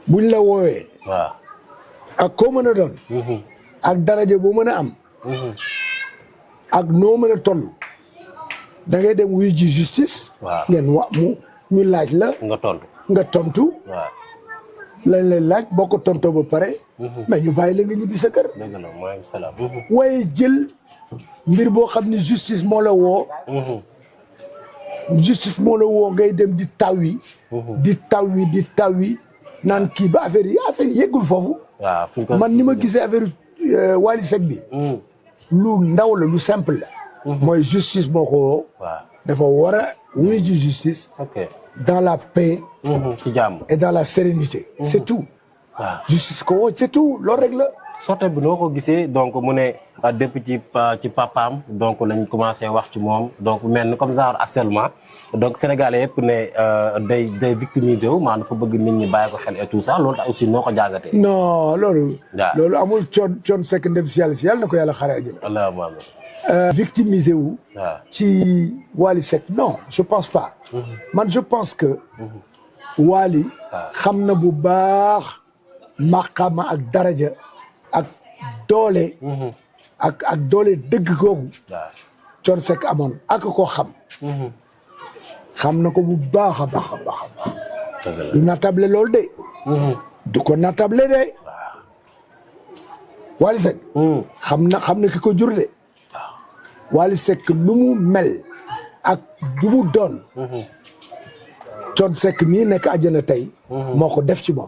buñ la woowee. waaw. ak koo mën a doon. ak daraja boo mën a am. ak noo mën a toll. da ngay dem wuyu ji justice. waaw ngeen ñu laaj la. nga tontu. waaw. lañ lay laaj boo ko tontoo ba pare. mais ñu bàyyi la nga ñibbi sa kër. dëgg la mooy salaam. waaye jël mbir boo xam ni justice moo la woo. justice moo la woo ngay dem di tawwi. di tawwi naan kii ba affaire yi yeggul foofu. waaw man ni ma gisee affaire Wally Seck bi. lu ndaw la lu simple la. mooy justice moo ko woo. dafa war a wuyu ji justice. dans la paix. ci jàmm et dans la sérénité. c'est tout. waaw justice ko woo c'est tout loolu rek la. sote bi noo ko gisee donc mu ne depuis ci papaam donc lañ commencé wax ci moom donc mel ni comme genre harcèlement donc sénégalais yëpp ne day victimiser wu maanaam dafa bëgg nit ñi bàyyi ko xel et tout ça loolu tax aussi noo ko jàngatee. non loolu. loolu amul coon Seck ndem si yàlla na ko yàlla xare àjjana. allahumma amiin. victimiser wu. ci Wally Seck non je pense pas. man je pense que. Wally xam na bu baax maqaama ak daraja. ak doole. ak doole dëgg googu. Thione Seck amoon ak ko xam. xam na ko bu baax a baax a baax a baax. du natable loolu de. du ko natable de. Wally Seck. xam na ki ko jur de. Wally Seck lu mu mel ak lu mu doon. Thione Seck mii nekk àjjana tey. moo ko def ci moom.